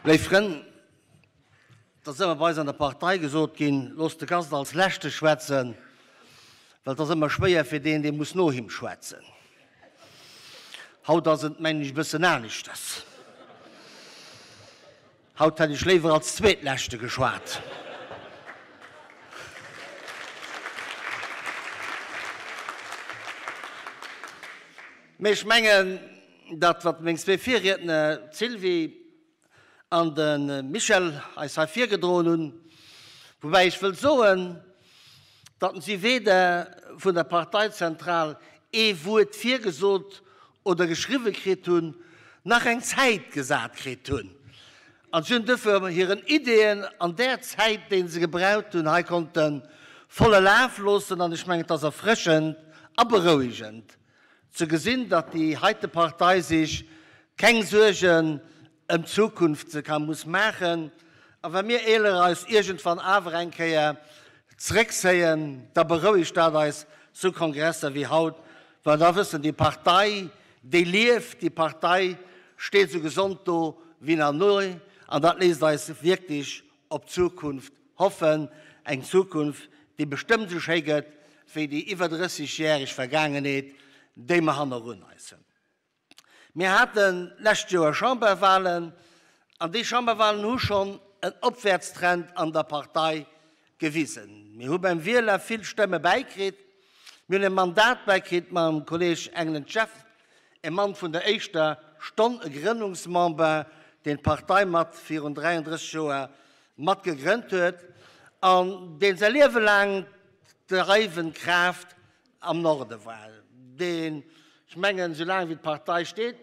Léif Frënn, et ass ëmmer bei eis an der Partei gesot ginn, Loosst de Gast als Leschte schwätzen, well et ass ëmmer schwéier fir deen, dee muss no him schwätzen. Haut ass et, mengen ech, e bëssen aneschters. Haut hätt ech léiwer als Zweetleschte geschwat. Mee ech mengen, dat wat meng zwee Virriedner, d'Sylvie an de Michel, eis hei virgedroen hunn, woubäi ech wëll soen, datt si weder vun der Parteizentral ee Wuert virgesot oder geschriwwe kritt hunn, nach eng Zäit gesat kritt hunn. An si hunn duerfir hiren Ideeën an där Zäit, déi se gebraucht hunn, hei konnte volle Laf loossen. An ech mengen, et ass erfrëschend a berouegend ze gesinn, datt déi heite Partei sech keng Suergen ëm d'Zukunft ze ka muss maachen. A wa mir Eeler eis iergendwann awer eng Kéier zeréckzéien, da berouegt dat eis sou Kongresser wéi haut, well da wëssen, déi Partei, déi lieft, déi Partei steet sou gesond do wéi nach ni. An dat léisst eis wierklech op d'Zukunft hoffen, eng Zukunft, déi bestëmmt esou schéi gëtt wéi déi iwwer 30 järeg Vergaangenheet, déi mer hannerun eis hunn. Mir haten d'lescht Joer Chamberwahlen, an déi Chamberwahlen hu schonn en Opwäertstrend an der Partei gewisen. Mir hu beim Wieler vill Stëmme bäikritt. Mir hunn e Mandat bäikritt mam Kolleeg Engelen Jeff, e Mann vun der éischter Stonn, e Grënnungsmember, deen d'Partei mat virun 33 Joer mat gegrënnt huet an deen säi Liewe laang d'dreiwend Kraaft am Norde war, deen, ech mengen, esou laang wéi d'Partei steet,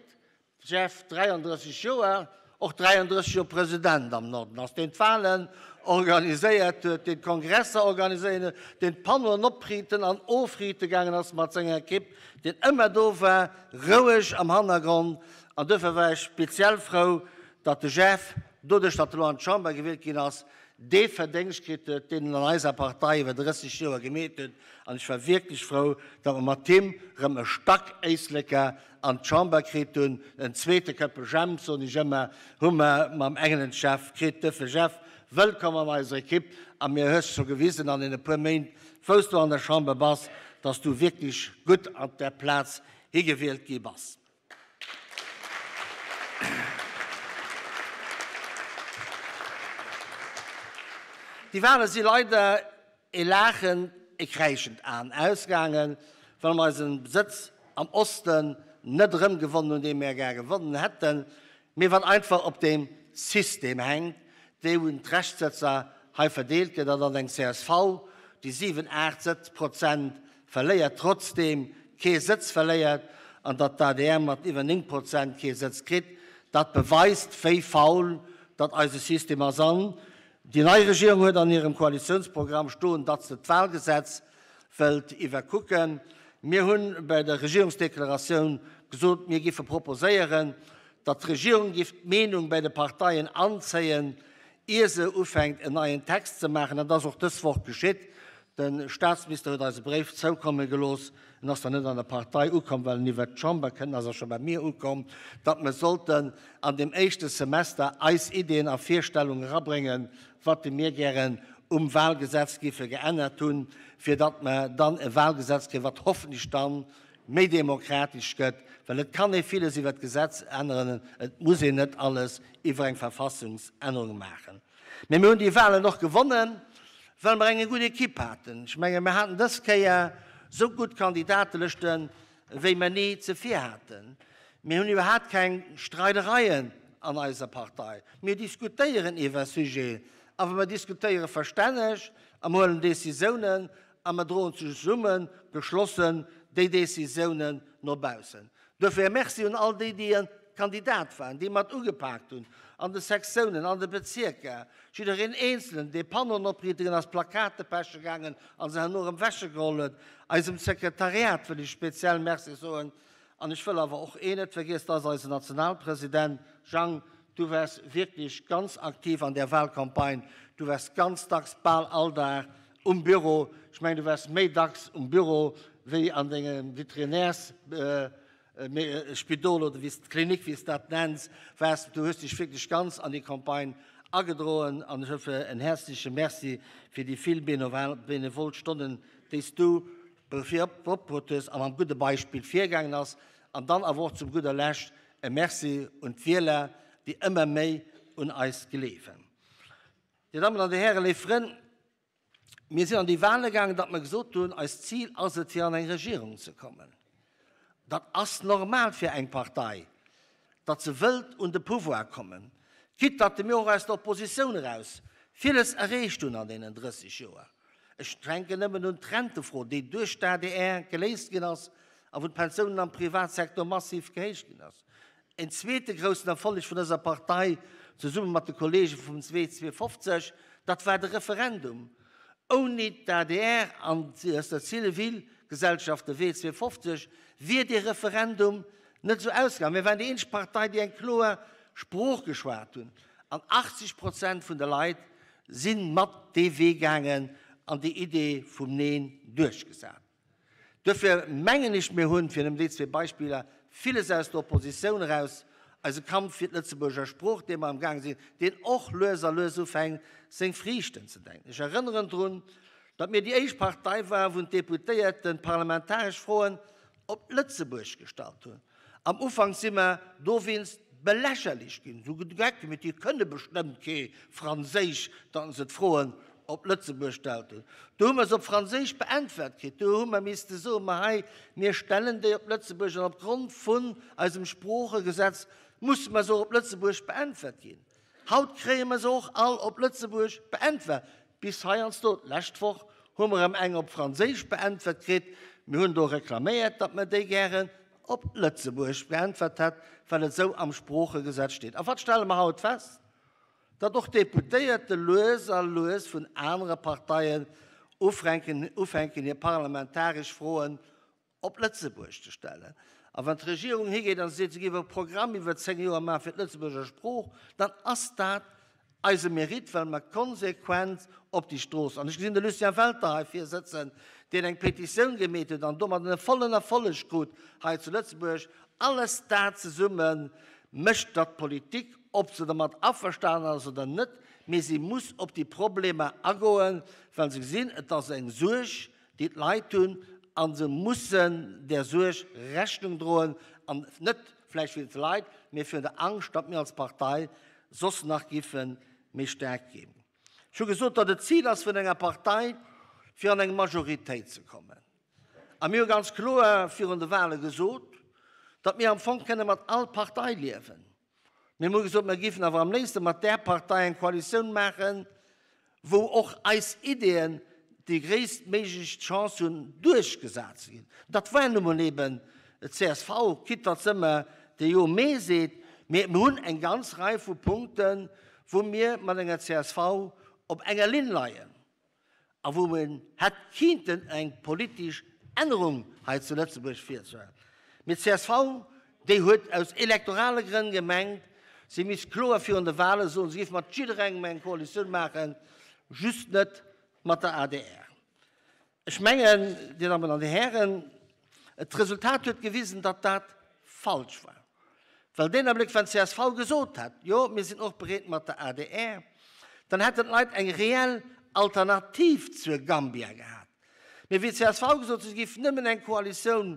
Jeff, 33 Joer, och 33 Joer President am Norden ass, deen d'Wahlen organiséiert huet, deen d'Kongresser organiséiert huet, deen d'Pannoen opriiten an ofriite gaangen ass mat senger Ekipp, deen ëmmer do war, roueg am Hannergrond. An duerfir war ech speziell frou, datt de Jeff, doduerch datt e lo an d'Chamber gewielt ginn ass, dee Verdéngscht kritt huet, deen en an eiser Partei iwwer 30 Joer gemeet huet, an ech war wierklech frou, datt mer mat him erëm e Stack-Éisleker an d'Chamber kritt hunn. En zweete Këppe Jemp, soen ech ëmmer, hu mer mam Engelen Jeff kritt. Duerfir, Jeff, wëllkomm an eiser Ekipp, a mir hues scho gewisen an deene puer Méint, wou s du an der Chamber bass, datt s du wierklech gutt an där Plaz higewielt gi bass. Déi Wale si leider e laachend, e kräischend Aen ausgaangen, well mer eisen Sëtz am Osten net erëmgewonnen hunn, dee mer gär gewonnen hätten, mee wat einfach op deem System hänkt, dee un d'Reschtsëtzer hei verdeelt gëtt, an datt eng csv, déi 7, 8 Sëtz Prozent verléiert, trotzdeem kee Sëtz verléiert an datt d'ADR mat iwwer 9 Prozent kee Sëtz kritt, dat beweist, wéi faul datt eise System ass. An déi nei Regierung huet an hirem Koalitiounsprogramm stoen, datt se d'Wahlgesetz wëllt iwwerkucken. Mir hu bei der Regierungsdeklaratioun gesot, mir giffe proposéieren, datt d'Regierung giff d'Meenung bei de Parteien anzéien, ier se ufänkt en neien Text ze maachen. Dat ass och dës Woch geschitt. De Staatsminister huet eis e Bréif zoukomme gelooss, en ass nach net an der Partei ukomm, well en iwwert d'Chamber kënnt, en ass awer scho bei mir ukomm, datt mer sollten an deem éischte Semester eis Iddien a Virstellungen erabréngen, wat mir gären um Wahlgesetz géife geännert hunn, fir datt mer dann e Wahlgesetz kréien, wat hoffentlech dann méi demokratesch gëtt, well et kann ee villes iwwert d'Gesetz änneren, et muss een net alles iwwer eng Verfassungsännerung maachen. Mee mir hunn déi Wahlen och gewonnen, well mer eng gutt Ekipp haten. Ech menge mir haten dës Kéier esou gutt Kandidatelëschten, wéi mer ni zevir haten. Mir hunn iwwerhaapt keng Streidereien an eiser Partei. Mir diskutéieren iwwer Sujeten, awer mer diskutéiere verstänneg a mer huelen Décisiounen a mer droen zesumme geschlossen déi Décisiounen no baussen. Duerfir e Merci un all déi, déi Kandidat waren, déi mat ugepaakt hunn, an de Sektiounen, an de Bezierker, jiddereen Eenzelen, dee Panneauen opriichte gaangen ass, Plakate peche gaangen a se herno erëm wechgeholl huet. Eisem Sekretariat wëll ech speziell Merci soen. An ech wëll awer och een net vergiessen, dat ass eisen Nationalpresident. Jang, du waars wierklech ganz aktiv an där Wahlcampagne. Du waars ganz dacks, bal all Dag um Büro. Ech mengen, du waars méi dacks um Büro wéi an dengem Veterinärs. Spidol oder wéi s d'Klinik, wéi s dat nenns, waars. Du hues dech wierklech ganz an déi Campagne agedroen an ech hoffe en häerzleche Merci fir déi vill benevol Stonnen, déi s du opgeopfert hues a mam gudde Beispill virgaangen ass. An dann awer och zum gudder Lescht e Merci un d'Wieler, déi ëmmer méi un eis gleewen. Dir Dammen an Dir Hären, léif Frënn, mir sinn an déi Wahle gaangen, datt mer gesot hunn, eist Zil ass et, fir an eng Regierung ze kommen. Dat ass normal fir eng Partei, datt se wëllt un de Pouvoir kommen, quitte datt mir och aus der Oppositioun eraus villes erreecht hunn an deenen 30 Joer. Ech denken nëmmen un d'Rentefro, déi duerch d'ADR geléist ginn ass a wou d'Pensiounen am Privatsecteur massiv gehéicht ginn ass. En zweete groussen Erfolleg vun dëser Partei, zesumme mat de Kollege vum 252, dat war de Referendum. Ouni d'ADR an aus der Zivilgesellschaft, de W52, wier dee Referendum net esou ausgaangen. Mir waren déi eenzeg Partei, déi eng kloer Sprooch geschwat hunn. An 80 Prozent vun de Leit si mat dee Wee gaangen an déi Idee vum Neen duerchgesat. Duerfir mengen ech, mir hunn, fir nëmmen déi zwee Beispiller, villes aus der Oppositioun eraus, eise Kampf fir d'Lëtzebuurger Sprooch, dee mer amgaang sinn, deen och lues a lues ufänkt, seng Friichten ze denken. Ech erënneren drun, datt mir déi éischt Partei waren, wou d'Deputéierten parlamentaresch Froen op Lëtzebuerg gestallt hunn. Am Ufank si mer dowéinst belächerlicht ginn, esou geck, mee déi kënne bestëmmt kee Franséisch, datt se d'Froen op Lëtzebuerg stellt hunn. Do hu mer se op Franséisch beäntwert kritt. Do hu mer misste soen, ma hei, mir stellen déi op Lëtzebuerg an opgrond vun eisem Sproochegesetz musse mer se och op Lëtzebuerg beäntwert ginn. Haut kréie mer se och all op Lëtzebuerg beäntwert, bis heiansdo, d'lescht Woch hu mer erëm eng op Franséisch beäntwert kritt. Mir hunn do reklaméiert, datt mer déi gären op Lëtzebuerg beäntwert hätt, well et esou am Sproochegesetz steet. A wat stelle mer haut fest? Datt och Deputéierte lues a lues vun anere Parteien ufänken, hir parlamentaresch Froen op Lëtzebuerg ze stellen. A wann d'Regierung higeet a seet, se géif e Programm iwwer 10 Joer maache fir d'Lëtzebuerger Sprooch, dann ass dat eise Mérite, well mer konsequent op déi Strooss, an ech gesinn de Lucien Welter hei vir sëtzen, deen eng Petitioun gemeet huet an domat e vollen Erfolleg krut hei zu Lëtzebuerg, alles dat zesumme mécht, datt d'Politik, ob se dermat averstanen ass oder net, mee si muss op déi Problemer agoen, well se gesinn, et ass eng Suerg, déi d'Leit hunn, a se mussen där Suerg Rechnung droen, an net vläicht wéinst de Leit, mee virun der Angscht, datt mir als Partei soss nach giffe méi staark ginn. Ech hu gesot, datt et d'Zil ass vun enger Partei, fir an eng Majoritéit ze kommen. A mir hu ganz kloer virun de Wahle gesot, datt mir am Fong kënne mat all Partei liewen. Mir hu gesot, mir géifen awer am léifste mat där Partei eng Koalitioun maachen, wou och eis Ideeën déi gréisstméiglech Chance hunn, duerchgesat ze ginn. Dat war nu mol eben d'CSV, quitte datt se ëmmer de Jo mee seet. Mee mir hunn eng ganz Rei vu Punkten, wou mir mat enger csv op enger Linn leien. A wou een hätt kinnten eng politesch Ännerung hei zu Lëtzebuerg virzehuelen. Mee d'CSV, déi huet aus elektorale Grënn gemengt, si misst kloer virun de Wale soen, se géif mat jidderengem eng Koalitioun maachen, just net mat der adr. Ech mengen, Dir Dammen an Dir Hären, d'Resultat huet gewisen, datt dat falsch war. Well deen Abléck, wann d'CSV gesot hätt, jo, mir sinn och bereet mat der adr, dann hätten d'Leit eng reell Alternativ zur Gambia gehat. Mee wéi d'CSV gesot huet, se géif nëmmen eng Koalitioun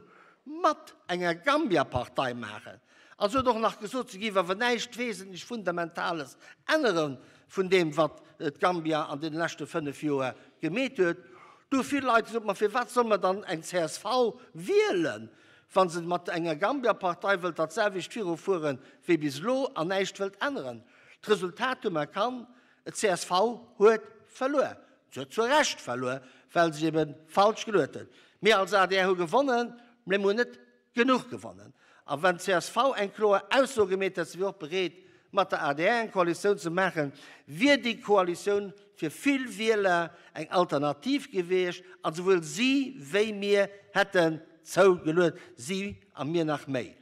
mat enger Gambia-Partei maachen, a se huet och nach gesot, se géif awer näischt wesentlech Fundamentales ännere vun deem, wat d'Gambia an deene leschte 5 Joer gemeet huet, do hu vill Leit gesot, ma firwat solle mer dann eng csv wielen, wa se mat enger Gambia-Partei wëllt dat selwecht virufuere wéi bis elo an näischt wëllt änneren. D'Resultat hu mer erkannt, d'CSV huet verluer. Se huet zu Recht verluer, well se ebe falsch geluet huet. Mir als adr hu gewonnen, mä mir hunn net genuch gewonnen. A wann csv eng kloer Ausso gemeet hätt, se wier och bereet, mat der adr eng Koalitioun ze maachen, wier déi Koalitioun fir vill Wieler eng Alternativ gewiescht an souwuel si wéi mir hätten zougeluet, si a mir nach méi.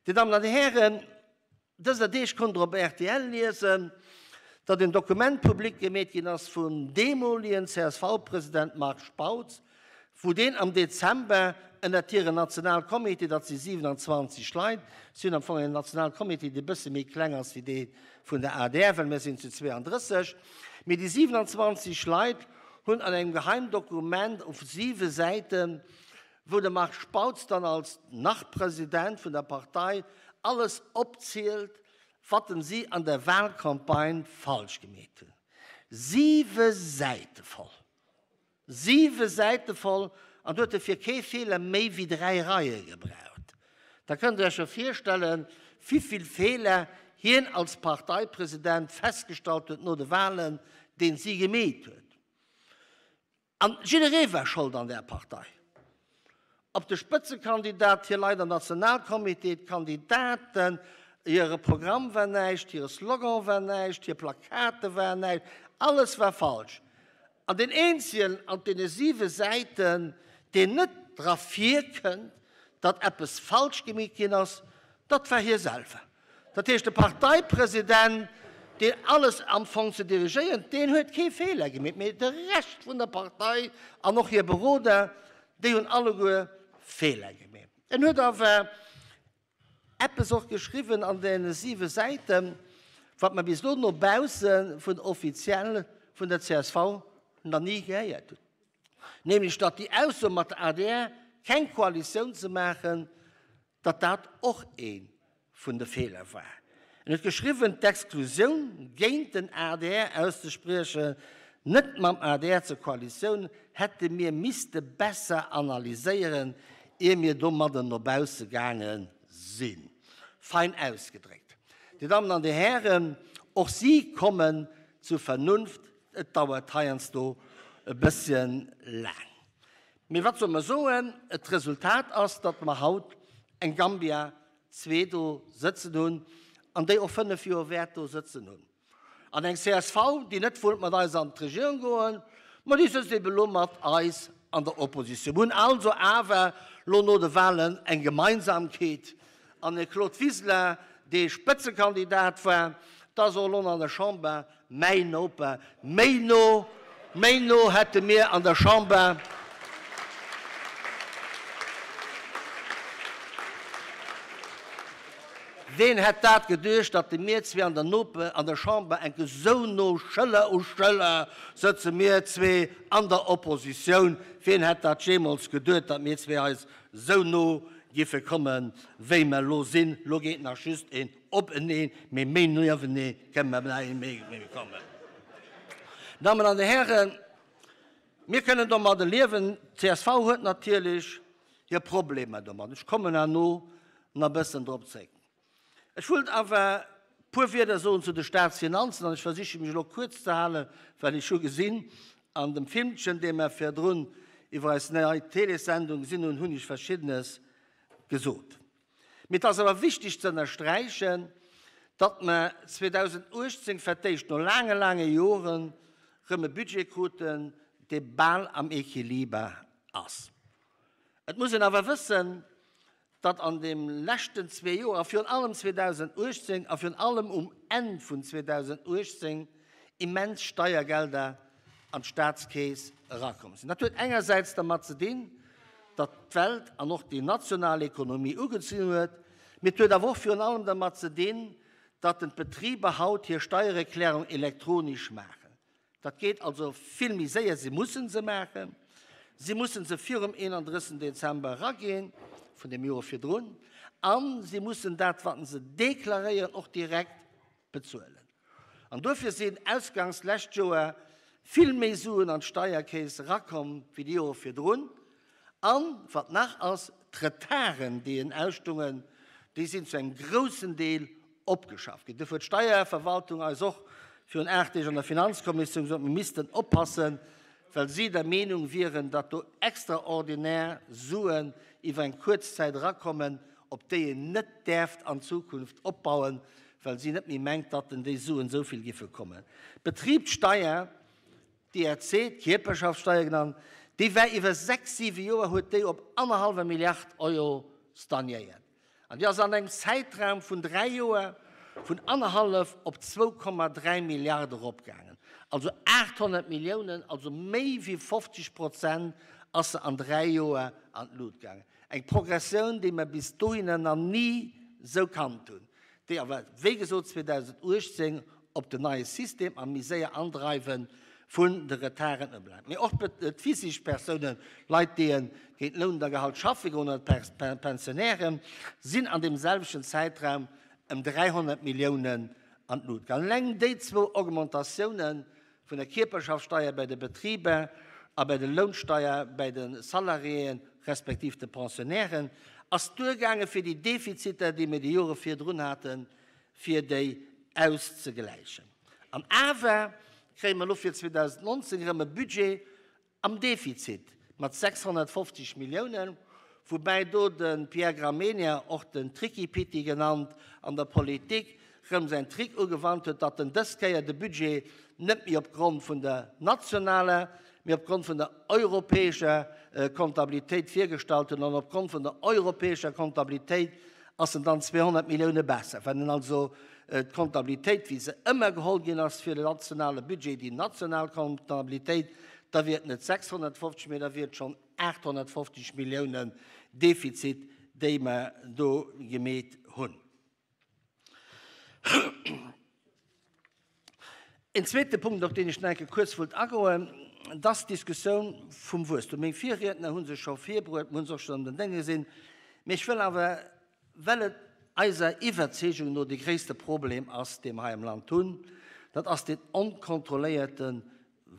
Dir Dammen an Dir Hären, dëser Deeg konnt Der op rtl liesen, datt en Dokument public gemeet ginn ass vum deemolien CSV-President Marc Spautz, Wou deen am Dezember ënnert hiren Nationalcomité, dat si 27 Leit, si hunn am Fong en Nationalcomité, dee bësse méi kleng ass wéi dee vun der adr, well mir sinn zu 32, mee déi 27 Leit hunn an engem Geheimdokument op siwe Säiten, wou de Marc Spautz dann als Nach-President vun der Partei alles opzielt, wat en si an der Wahlcampagne falsch gemeet hunn. Siwe Säite voll! Siwe Säite voll, an do huet e fir kee Feeler méi wéi 3 Reie gebraucht. Da kënnt Der Iech jo virstellen, wivill Feeler hien als Parteipresident festgestallt huet no de Wahlen, deen si gemeet huet. An jidderee war Schold an där Partei. Ob de Spëtzekandidat, hir Leit am Nationalcomité, d'Kandidaten, hire Programm war näischt, hire Slogan war näischt, hir Plakate waren näischt, alles war falsch. An deen eenzegen an deene siwe Säiten, deen net dra virkënnt, datt eppes falsch gemeet ginn ass, dat war hie selwer. Dat heescht, de Parteipresident, deen alles am Fong ze dirigéieren, deen huet kee Feeler gemeet, mee de Rescht vun der Partei an och hir Beroder, déi hunn alleguer Feeler gemeet. En huet awer eppes och geschriwwen an deene siwe Säiten, wat mer bis elo no bausse vun offiziell vun der csv nach ni gehéiert hunn, nämlech datt déi Ausso mat der adr keng Koalitioun ze maachen, datt dat och ee vun de Feeler war. En huet geschriwwen, d'Exklusioun géint den adr auszespriechen, net mam adr ze Koalitioun, hätte mir misste besser analyséieren, ier mir domadden no bausse gaange sinn. Fein ausgedréckt. Dir Dammen an Dir Hären, och si kommen zu Vernunft, et dauert heiansdo e bësschen laang. Mee wat soll mer soen? D'Resultat ass, datt mer haut eng Gambia zwee do sëtzen hunn an déi och 5 Joer wäert do sëtzen hunn. An eng csv, déi net wollt mat eis an d'Regierung goen, ma déi sëtzt ebe lo mat eis an der Oppositioun. Mir hunn also awer lo no de Wahlen eng Gemeinsamkeet. An de Claude Wiseler, dee Spëtzekandidat war, dat ass och elo an der Chamber Mäin Noper, méi no, méi no hätte mir an der Chamber. Ween hätt dat geduecht, datt de mir zwee an der Nope an der Chamber enke sou no Schëller u Schëller sëtze, mir zwee an der Oppositioun. Ween hätt dat jeemools geduet, datt mir zwee eis sou no giffe kommen, wéi mer elo sinn? Lo geet nach just een Openeen, mee méi niewenee kënne mer net méi kommen. Dammen an Hären, mir kënnen domadde liewen. D'CSV huet natierlech hir Problemer domat. Ech kommen herno nach e bëssen drop zréck. Ech wullt awer e puer Wierder soen zu de Staatsfinanzen an ech versiche mech elo kuerz ze halen, well ech hu gesinn an dem Filmchen, dee mer virdrun iwwer eis nei Télésendung gesinn hunn, hunn ech Verschiddenes gesot. Mee et ass awer wichteg ze ënnersträichen, datt mer 2018 fir d'éischt no laange, laange Joren erëm e Budget kruten, dee bal am Equiliber ass. Et muss een awer wëssen, datt an de leschten zwee Joer, a virun allem 2018 a virun allem um Enn vun 2018, immens Steiergelder an d'Staatskeess erakomm sinn. Dat huet engersäits dermat ze dinn, datt d'Welt an och déi national Ekonomie ugezunn huet, mee et huet awer och virun allem dermat ze dinn, datt den d'Betriber haut hir Steiererklärung elektronesch maachen. Dat geet also vill méi séier. Si mussen se maachen. Si mussen se virum 31. Dezember eraginn vun dem Joer virdrun a si mussen dat, wat se deklaréieren, och direkt bezuelen. An duerfir sinn ausgangs lescht Joer vill méi Suen an d'Steierkeess erakomm wéi déi Jore virdrun. An, wat nach ass, d'Retarden, déi en ausstungen, déi sinn zu engem groussen Deel opgeschafft ginn. Duerfir huet d'Steierverwaltung eis och virun 8 Deeg an der Finanzkommissioun gesot, mir missten oppassen, well si der Meenung wieren, datt do extraordinär Suen iwwer eng kuerz Zäit erakommen, op déi een net däerft an Zukunft opbauen, well si net méi mengt, datt en déi Suen esou vill giffe kommen. D'Betribssteier, d'IRC, d'Kierperschaftssteier genannt, déi war iwwer sechs, siwe Joer huet déi op annerhallwer Milliard Euro stagnéiert. An déi ass an engem Zäitraum vun dräi Joer vun annerhallef op 2,3 Milliarde eropgaangen. Also 800 Milliounen, also méi wéi 50 Prozent. ass se an 3 Joer an d'Lut gaangen. Eng Progressioun, déi mer bis dohinner nach ni esou kannt hunn, déi awer, wéi gesot, 2018 op den neie System a méi séier Andreiwe vun de Retarden ubelaangt. Mee och d'physisch Persounen, Leit, déi géint Loun oder Gehalt schaffe goen, oder d'Pensionnairen, sinn an deem selwechten Zäitraum ëm 300 Milliounen an d'Lut gaangen. Eleng déi zwou Augmentatioune vun der Kierperschaftssteier bei de Betriber a bei der Lounsteier bei de Salariéen respektiv de Pensionnairen ass duergaange fir déi Defiziter, déi mir déi Jore virdrun haten, fir déi auszegläichen. An awer kréie mer elo fir 2019 erëm e Budget am Defizit mat 650 Milliounen, woubäi do de Pierre Gramegna, och den Tricky-Pitti genannt an der Politik, rëm säin Trick ugewannt huet, datt en dës Kéier de Budget net méi opgrond vun der nationaler, mee opgrond vun der europäescher Kontabilitéit virgestallt huet. An opgrond vun der europäescher Kontabilitéit ass en dann 200 Millioune besser. Wann en also d'Kontabilitéit, wéi se ëmmer geholl ginn ass fir de nationale Budget, déi national Kontabilitéit, da wier et net 650, mee da wier et schonn 850 Milliounen Defizit, déi mer do gemeet hunn. Een zweete Punkt, op deen ech nach eng Kéier kuerz wollt agoen, dat ass d'Diskussioun vum Wuesstum. Meng Virriedner hu se scho virbruet, mir hu se och schonn an den Dénge gesinn. Mee ech wëll awer, well et eiser Iwwerzeegung no dee gréisste Problem ass, dee mer hei am Land hunn, dat ass deen onkontrolléierte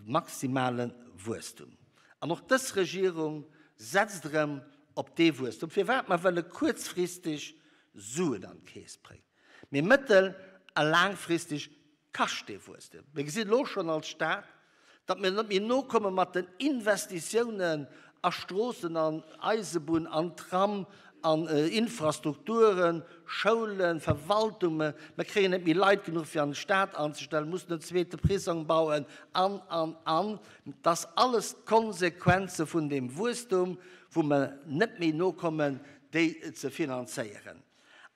maximale Wuesstum. An och dës Regierung setzt erëm op dee Wuesstum. Firwat? Mer wëlle kuerzfristeg Suen an d'Keess bréngen. Mee mëttel a laangfristeg kascht dee Wuesstem. Mir gesinn elo schonn als Stad, datt mir net méi nokomme mat den Investitiounen a Stroossen an Eisebunn an Tram an Infrastrukturen, Schoulen, Verwaltungen. Mir kréien net méi Leit genuch fir an de Stad anzestellen, mussen en zweete Prisong bauen an, an, an. Dat ass alles d'Konsequenze vun deem Wuesstum, wou mer net méi nokommen, déi ze finanzéieren.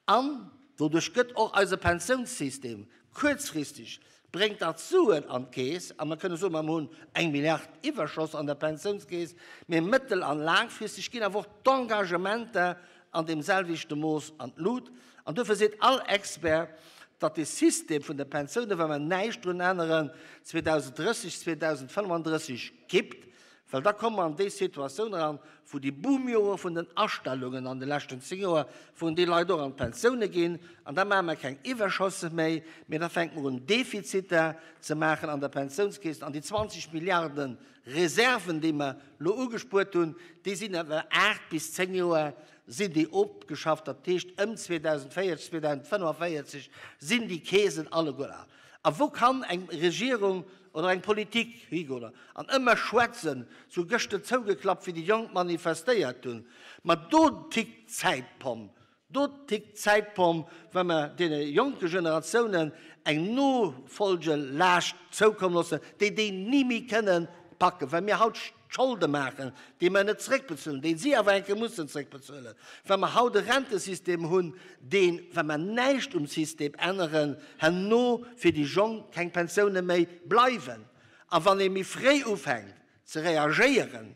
An doduerch gëtt och eise Pensiounssystem kuerzfristeg, bréngt dat Suen an d'Keess, a mer kënne soen, mer hunn eng Milliard Iwwerschoss an der Pensiounskeess, mee mëttel an laangfristeg ginn awer och d'Engagementer an deem selwechte Mooss an d'Lut. An duerfir seet all Expert, datt dee System vun de Pensiounen, wa mer näischt drun änneren, 2030, 2035 kippt, Well da komme mer an déi Situatioun eran, wou déi Boomjore vun den Astellungen an de leschten 10 Joer, wou déi Leit och an d'Pensioune ginn, an da maache mer keng Iwwerschosse méi, mee da fänke mer un Defiziter ze maachen an der Pensiounskeess. An déi 20 Milliarde Reserven, déi mer elo ugespuert hunn, déi sinn awer 8 bis 10 Joer sinn déi ofgeschafft. Dat heescht, ëm 2040, 2045 sinn déi Keesen alleguer al. A wou kann eng Regierung oder eng Politik higoen an ëmmer schwätzen, sou gëschter zougeklappt wéi déi Jonk manifestéiert hunn, ma do tickt d'Zäitpomm, do tickt d'Zäitpomm, wa mer deene jonke Generatiounen eng Nofolgelaascht zoukomm loossen, déi déi ni méi kënnen packen, well mir haut Scholde maachen, déi mer net zréckbezuelen, déi si awer eng Kéier mussen zréckbezuelen, wa mer haut e Rentesystem hunn, deen, wa mer näischt um System änneren, herno fir déi Jonk keng Pensioune méi bleiwen. A wann ee méi fréi ufänkt ze reagéieren,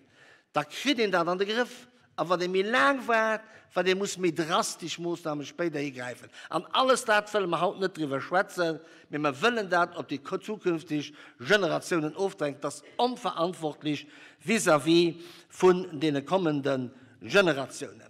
da kritt een dat an de Grëff. A wat ee méi laang waart, wat ee muss méi drastesch Moossname spéiderhi gräifen. An alles dat wëlle mer haut net driwwer schwätzen, mee mer wëllen dat op déi zukünftig Generatiounen ofdrängen. Dat ass onverantwortlech vis-à-vis vun deene kommende Generatiounen.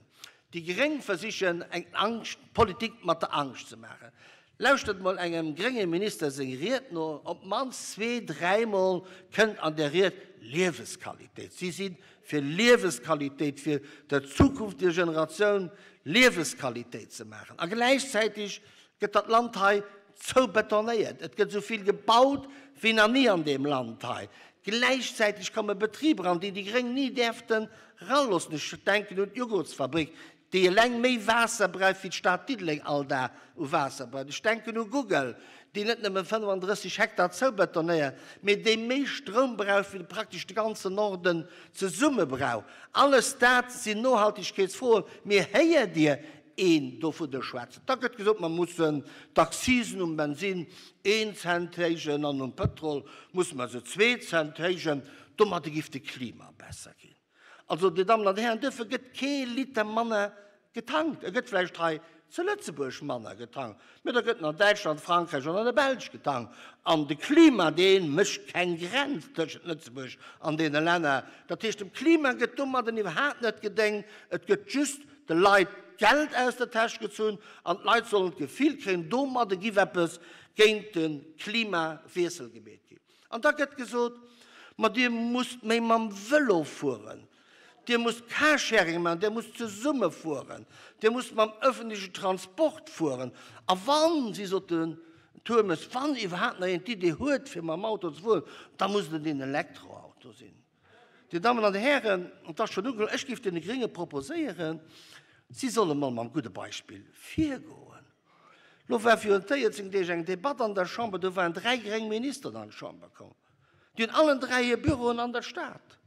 Déi Gréng versichen eng Angscht, Politik mat der Angscht ze maachen. Lauschtert mol engem grénge Minister seng Ried no, op d'mannst zwee-, dräimol kënnt an där Ried Liewesqualitéit. Si si fir Liewesqualitéit, fir der zukünftiger Generatioun Liewesqualitéit ze maachen. A gläichzäiteg gëtt dat Land hei zoubetonéiert. Et gëtt esou vill gebaut wéi nach ni an deem Land hei. Gläichzäiteg komme Betriber an, déi déi Gréng ni däerften raloossen. Ech denken un d'Jugurtsfabrik, déi eleng méi Waasser braucht wéi d'Stad Diddeleng all Dag u Waasser braucht. Ech denken u Google, déi net nëmme 35 Hektar zoubetonéiert, mee déi méi Stroum braucht wéi praktesch de ganzen Norden zesumme brauch. Alles dat sinn Nohaltegkeetsfroen. Mee héiert Dir een dovunner schwätzen? Da gëtt gesot, mer mussen d'Accisen um Bensin een Cent héijen an um Pëtrol musse mer se zwee Cent héijen, domadder giff de Klima besser ginn. Also, Dir Dammen an Dir Hären, duerfir gëtt kee Liter manner getankt. E gëtt vläicht hei zu Lëtzebuerg manner getankt, mä da gëtt en an Däitschland, Frankräich an an der Belsch getankt. An de Klima, dee mécht keng Grenz tëschent Lëtzebuerg an deene Länner. Dat heescht, dem Klima gëtt domadden iwwerhaapt net gedéngt. Et gëtt just de Leit d'Geld aus der Täsch gezunn an d'Leit sollen d'Gefill kréien, domadde giff eppes géint de Klimawiessel gemeet ginn. An da gëtt gesot, Ma Dir musst méi mam Vëlo fueren, Dir musst Carsharing maachen, Dir musst zesumme fueren, Dir musst mam öffentlichen Transport fueren. A wann, si sot den Turmes, wann iwwerhaapt nach een d'Idee huet, fir mam Auto ze fueren, da muss et en Elektroauto sinn. Dir Dammen an Dir Hären, et ass schonn ugeklongen, ech géif deene Grénge proposéieren, si solle mol mam gudde Beispill virgoen. Lo war virun 14 Deeg eng Debatt an der Chamber, do waren dräi gréng Ministeren an d'Chamber komm. Déi hunn allen dräi hir Büroen an der Stad.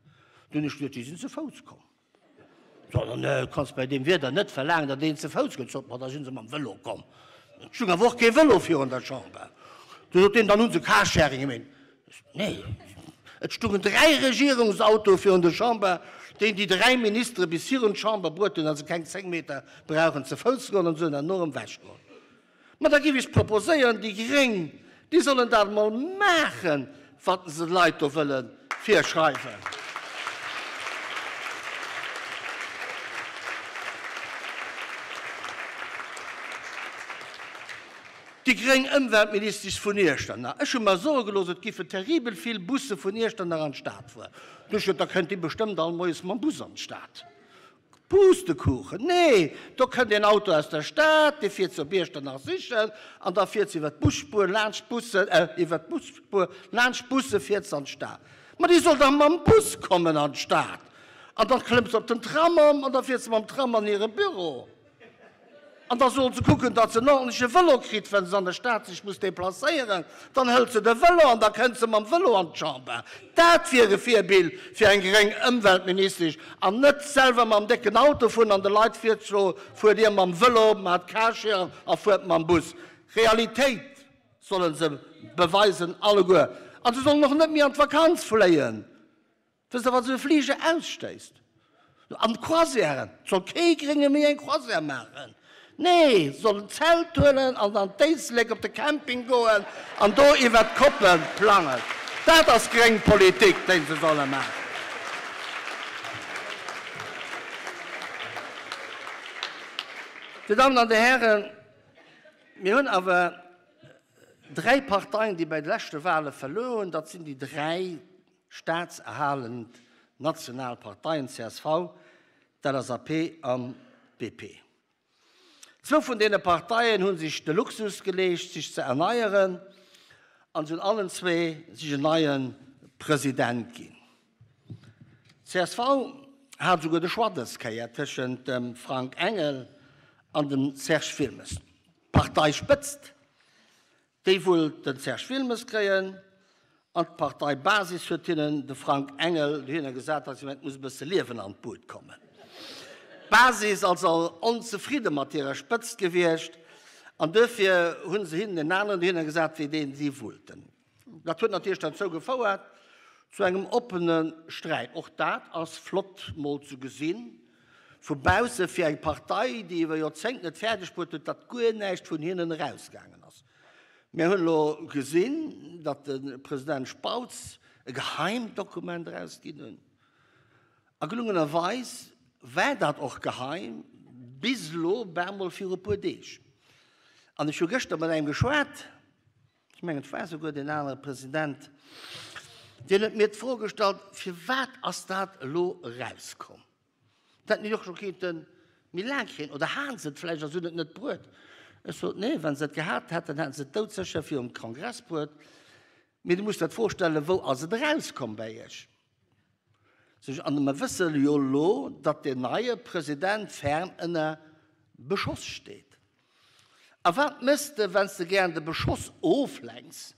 Du hunn ech geduet, déi sinn ze Fouss komm. Sot en, du kanns bei deem Wieder net verlaangen, datt een ze Fouss kënnt. Sot, ma da si se mam Vëlo komm. Et stung awer och kee Vëlo virun der Chamber. Du sot deen, dann hu se Carsharing gemeet. Nee, et stungen dräi Regierungsautoe virun der Chamber, déi déi dräi Ministere bis virun d'Chamber bruet hunn, a se keng 10 Meter brauchen ze Fouss ze goen an se hunn herno erëm ewechgeholl. Ma da géif ech proposéieren, déi Gréng, déi sollen dat emol maachen, wat se de Leit do wëlle virschreiwen. Déi gréng Ëmweltministesch vun Iechternach, Ech hu mer soe gelooss, et giffe terribel vill Busse vun Iechternach an d'Stad fueren. Du ech gesot, da kënnt déi bestëmmt all moies mam Bus an d'Stad. Pustekuchen, nee, do kënnt een Auto aus der Stad, dee fiert se op Iechternach sichen an da fiert se iwwer d'Busspuer laanscht d'Bussen, iwwer d'Busspuer laanscht d'Busse fiert se an d'Stad. Ma déi soll dach mam Bus kommen an d'Stad an da klëmmt se op den Tram ëm an da fiert se mam Tram an hire Büro. An da soll se kucken, datt se en ordentleche Vëlo kritt, wa se an der Stad sech muss deplacéieren. Dann hëlt se de Vëlo an da kënnt se mam Vëlo an d'Chamber. Dat wier e Virbild fir eng gréng Ëmweltministesch an net selwer mam décken Auto fueren an de Leit virzeschloen, Fuert Dir mam Vëlo, maacht Carsharing a fuert mam Bus. Realitéit solle se beweisen alleguer. A se sollen och net méi an d'Vakanz fléien. Wësst Der, wat esou e Fliger ausstéisst? An d'Croisièren, et soll kee Grénge méi eng Croisière maachen. Nee, soll en Zelt huelen an an d'Éislek op de Camping goen an do iwwert d'Koppe plangen. Dat ass gréng Politik, déi se solle maachen. Dir Dammen an Dir Hären, mir hunn awer dräi Parteien, déi bei de leschte Wahle verluer hunn. Dat sinn déi dräi Staatserhalend national Parteien, csv, d'LSAP an d'DP. Zwou vun deene Parteien hu sech de Luxus geleescht, sech ze erneieren, an se hunn allen zwee sech en neie President ginn. Csv hat esouguer de Choix dës Kéier tëschent dem Frank Engel an dem Serge Wilmes. D'Parteispëtzt Déi wullt den Serge Wilmes kréien an d'Parteibasis huet hinnen de Frank Engel dohinner gesat, well si mengt, et muss e bësse Liewen an d'Bud kommen. D'Basis ass also onzefridde mat hirer Spëtzt gewiescht an duerfir hu se hinnen en aneren dohinner gesat, wéi deen si wullten. Dat huet natierlech derzou gefouert, zu engem oppene Sträit. Och dat ass flott mol ze gesinn vu bausse fir eng Partei, déi iwwer Joerzéngten et fäerdeg bruet huet, datt guer näischt vun hinnen erausgaangen ass. Mir hunn elo gesinn, datt de President Spautz e geheimt Dokument erausginn hunn. A gelungenerweis war dat och geheim bis elo, bal mol viru e puer Deeg. An ech hu gëschter mat engem geschwat, ech mengen et war souguer deen anere President, deen huet mir d'Fro gestallt, Firwat ass dat elo erauskomm? Dat hätten déi och scho kéinte méi laang kréien. Oder hate se et vläicht a se hunn et net bruet? Ech sot, Nee, wa se et gehat hätten, hätte se et doudsécher virum Kongress bruet. Mee du muss der d'Fro stellen, Wou ass et erauskomm bei Iech? Sech, an mer wësse jo elo, datt deen neie President ferm ënner Beschoss steet. A wat méchs de, wann s de gären de Beschoss oflenks?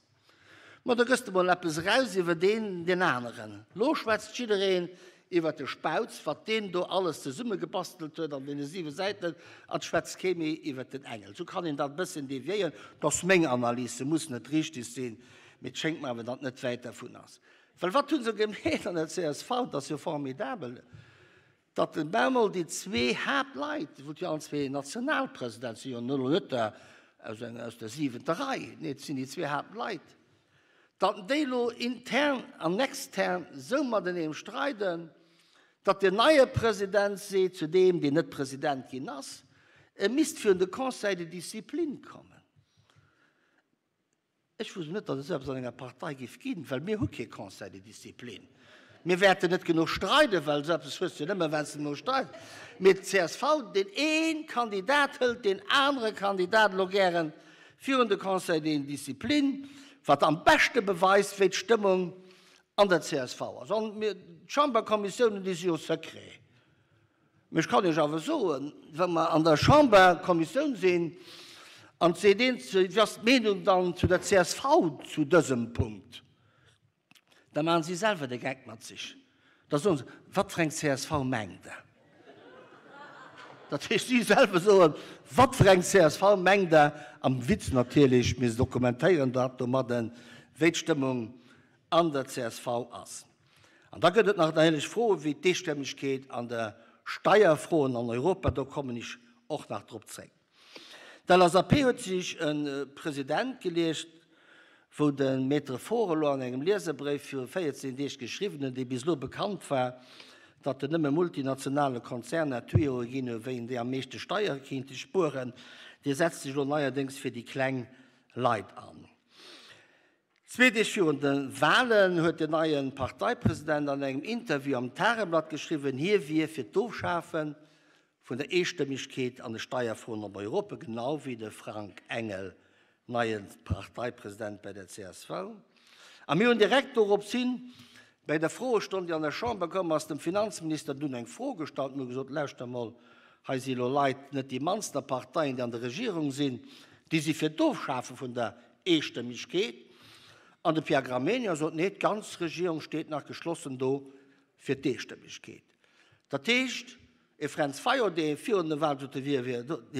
Ma da gëss de mol eppes eraus iwwer deen, deen aneren. Lo schwätzt jiddereen iwwer de Spautz, wat deen do alles zesummegebastelt huet an deene siwe Säiten, an et schwätzt kee méi iwwer den Engel. Sou kann een dat e bëssen deviéieren. Dat ass meng Analys, se muss net richteg sinn, mee et schéngt mer awer, datt et net wäit dervun ass. Well wat hu se gemeet an der csv? Dat ass jo formidabel. Datt op eemol déi zwee Haaptleit, déi jo allen zwee Nationalpresident sinn, jo elo net der aus enger, aus der siwenter Rei, nee, et sinn déi zwee Haaptleit, datt déi elo intern an extern esou matenee streiden, datt deen neie President seet zu deem, deen net President ginn ass, e misst virun de Conseil de discipline kommen. Ech wousst net, datt et esou eppes an enger Partei géif ginn, well mir hu kee Conseil de discipline. Mir wäerten net genuch streiden, well esou eppes hues du jo nëmme, wann s de genuch streits. Mee d'CSV, deen ee Kandidat hëlt deen anere Kandidat elo gären virun de Conseil de discipline, wat am beschte beweist, wéi d'Stëmmung an der csv ass. An mir, d'Chamberkommissiounen, déi si jo secret. Mee ech kann Iech awer soen, wa mer an der Chamberkommissioun sinn an et seet een, wéi ass d'Meenung dann zu der csv zu dësem Punkt, da maachen si selwer de Geck mat sech. Da soen se, Wat fir eng csv mengt Der? Dat heescht, si selwer soen, Wat fir eng csv mengt Der? Am Witz natierlech, mee se dokumentéieren dat domadden, wéi d'Stëmmung an der csv ass. An da gëtt et nach natierlech Froe wéi d'Eestëmmegkeet an de Steierfroen an Europa, do kommen ech och nach drop zréck. D'LSAP huet sech e President geleescht, wou de Maître Faure elo an engem Lieserbréif viru 14 Deeg geschriwwen huet, dee bis elo bekannt war, datt en nëmme multinationale Konzerner Tuyaue ginn huet, wéi en déi am meeschte Steiere kéinte spueren, dee setzt sech elo neierdéngs fir déi kleng Leit an. Zwee Deeg virun de Walen huet den neie Parteipresident an engem Interview am Tageblatt geschriwwen, hie wier fir d'Ofschafe vun der Eestëmmegkeet an de Steierfroen op Europa, genau wéi de Frank Engel, neie Parteipresident bei der csv. A mir hunn direkt dorops hin bei der Froestonn, déi an der Chamber koum ass, dem Finanzminister dunn eng Fro gestallt. Mir hu gesot, Lauschter mol, hei si elo Leit, net déi mannst a Parteien, déi an der Regierung sinn, déi si fir d'Ofschafe vun der Eestëmmegkeet. An de Pierre Gramegna sot, Nee, d'ganz Regierung steet nach geschlossen do fir d'Eestëmmegkeet. Dat heescht, e Fränz Fayot, dee virun de Wahlen sot, hie